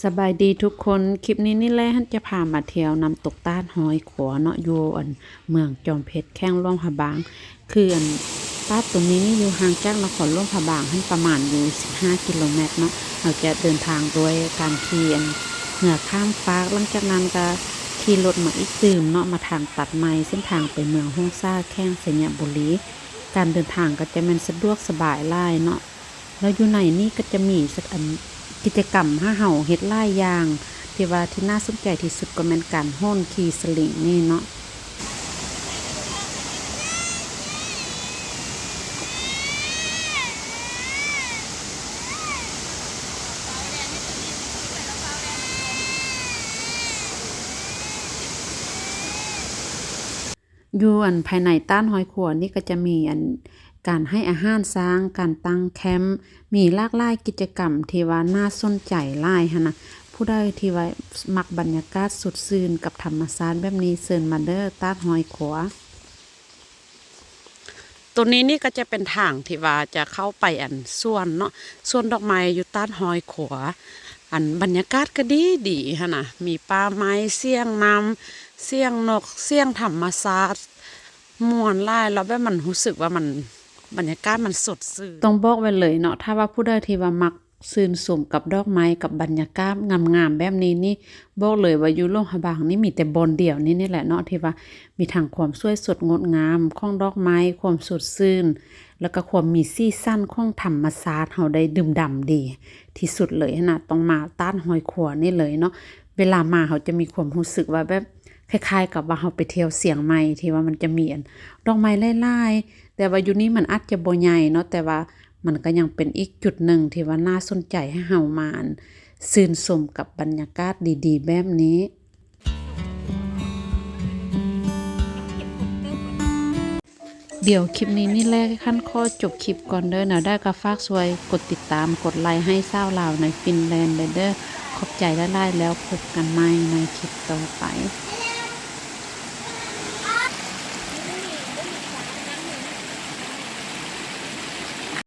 ສະບາຍດີທຸກຄົນ, ຄລິບນີ້ນີ້ແຫຼະ ຫັ້ນຈະພາມາທ່ຽວນ້ຳຕົກຕາດຮອຍຂົວເນາະ ຢູ່ອັນເມືອງຈອມເພັດ ແຂວງຫຼວງພະບາງ. ຄືອັນຕາດໂຕນີ້ນີ້ຢູ່ຫ່າງຈາກນະຄອນຫຼວງພະບາງຫັ້ນປະມານຢູ່ສິບຫ້າກິໂລແມັດເນາະ. ເຮົາຈະເດີນທາງດ້ວຍການຂີ່ອັນເຮືອຂ້າມຟາກ, ຫຼັງຈາກນັ້ນກໍຂີ່ລົດມາອີກຕື່ມເນາະ, ມາທາງຕັດໃໝ່ ເສັ້ນທາງໄປເມືອງຫົງສາ ແຂວງໄຊຍະບູລີ. ການເດີນທາງກໍຈະແມ່ນສະດວກສະບາຍຫຼາຍເນາະ. ແລ້ວຢູ່ໃນນີ້ກໍຈະມີສະ ອັນ ກິດຈະກຳໃຫ້ເຮົາເຮັດຫຼາຍຢ່າງ, ທີ່ວ່າທີ່ໜ້າສົນໃຈທີ່ສຸດກໍແມ່ນການໂຫນຂີ່ສະລິງນີ້ເນາະ. ຢູ່ອັນພາຍໃນຕາດຮອຍຂົວນີ້ກໍຈະມີອັນການໃຫ້ອາຫານຊ້າງ, ການຕັ້ງແຄ້ມ, ມີຫຼາກຫຼາຍກິດຈະກຳທີ່ວ່າໜ້າສົນໃຈຫຼາຍຫັ້ນນະ. ຜູ້ໃດທີ່ວ່າມັກບັນຍາກາດສົດຊື່ນກັບທຳມະຊາດແບບນີ້ ເຊີນມາເດີຕາດຮອຍຂົວ. ໂຕນີ້ນີ້ກໍຈະເປັນທາງທີ່ວ່າຈະເຂົ້າໄປອັນສວນເນາະ, ສວນດອກໄມ້ຢູ່ຕາດຮອຍຂົວ. ອັນບັນຍາກາດກໍດີດີຫັ້ນນະ, ມີປ່າໄມ້, ສຽງນ້ຳ, ສຽງນົກ, ສຽງທຳມະຊາດ, ມ່ວນຫຼາຍ. ແລ້ວແບບມັນຮູ້ສຶກວ່າມັນ ບັນຍາກາດມັນສົດຊື່ນ. ຕ້ອງບອກໄວ້ເລີຍເນາະ, ຖ້າວ່າຜູ້ໃດທີ່ວ່າມັກຊື່ນຊົມກັບດອກໄມ້, ກັບບັນຍາກາດງາມໆແບບນີ້ນີ້, ບອກເລີຍວ່າຢູ່ຫຼວງພະບາງນີ້ມີແຕ່ບ່ອນດຽວນີ້ນີ້ແຫຼະເນາະ ທີ່ວ່າມີທັງຄວາມສວຍສົດງົດງາມຂອງດອກໄມ້, ຄວາມສົດຊື່ນ ແລ້ວກໍຄວາມມີສີສັນຂອງທຳມະຊາດ. ເຮົາໄດ້ດື່ມດ່ຳດີທີ່ສຸດເລີຍຫັ້ນນະ, ຕ້ອງມາຕາດຮອຍຂົວນີ້ເລີຍເນາະ. ເວລາມາເຮົາຈະມີຄວາມຮູ້ສຶກວ່າແບບ ຄ້າຍໆກັບວ່າເຮົາໄປທ່ຽວຊຽງໃໝ່ ທີ່ວ່າມັນຈະມີອັນດອກໄມ້ຫຼາຍໆ, ແຕ່ວ່າຢູ່ນີ້ມັນອາດຈະບໍ່ໃຫຍ່ເນາະ, ແຕ່ວ່າມັນກໍຍັງເປັນອີກຈຸດໜຶ່ງທີ່ວ່າໜ້າສົນໃຈໃຫ້ເຮົາມາອັນຊື່ນຊົມກັບບັນຍາກາດດີໆແບບນີ້. ດຽວຄລິບນີ້ນີ້ແຫຼະ ຄັນຂໍຈົບຄລິບກ່ອນເດີ. ແນວໃດກໍຝາກຊ່ວຍກົດຕິດຕາມ, ກົດໄລໃຫ້ຊາວລາວໃນຟິນແລນແດ່ເດີ. ຂອບໃຈຫຼາຍໆ ແລ້ວພົບກັນໃໝ່ໃນຄລິບຕໍ່ໄປ.